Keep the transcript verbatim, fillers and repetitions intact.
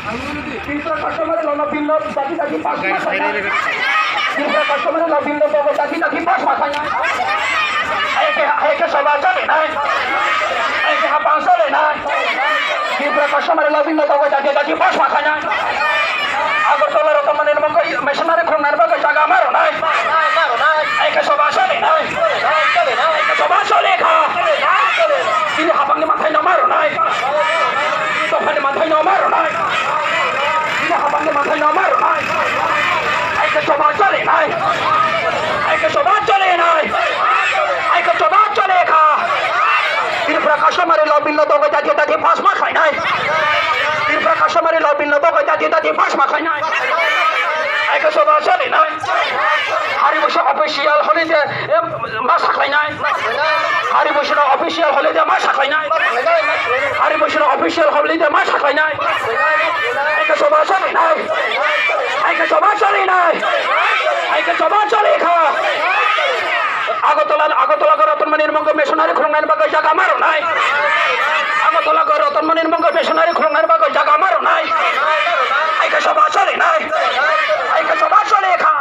Tripura customary law no bill no dagi dagi pass ma khainai. Tripura customary law bill no dogo dagi dagi pass ma khainai. Hai khe, hai khe soba chalinai. Hai khe hapang chalinai. Tripura customary law bill no dogo dagi dagi pass ma khainai. Agartala Ratanmani ni mungwi missionary khulumnani bagwi jaga ma rwnai. Hai khe soba chalinai. Hai khe soba chali kha. Chini hapangni manthai no ma rwnai. Dophani manthai no ma rwnai. Bini hapangni manthai no ma rwnai. Hai khe soba chalinai. Hai khe soba chalinai. Hai khe soba chali kha. Tripura customary law bill no dogo dagi dagi pass ma khainai. Tripura customary law bill no dogo dagi dagi pass ma khainai. Hai khe soba chalinai. Hari busa official holiday, em, ma saklainai. Hari busa official holiday ma saklainai. Hari busa official holiday ma saklainai. Hai khe soba chalinai. Hai khe soba chalinai. Hai khe soba chali kha. Agartala, Agartala Ratanmani ni mungwi missionary khulumnani bagwi jaga ma rwnai. Agartala Ratanmani ni mungwi missionary khulumnani bagwi jaga ma rwnai. Hai khe soba chalinai. Hai khe soba chali kha.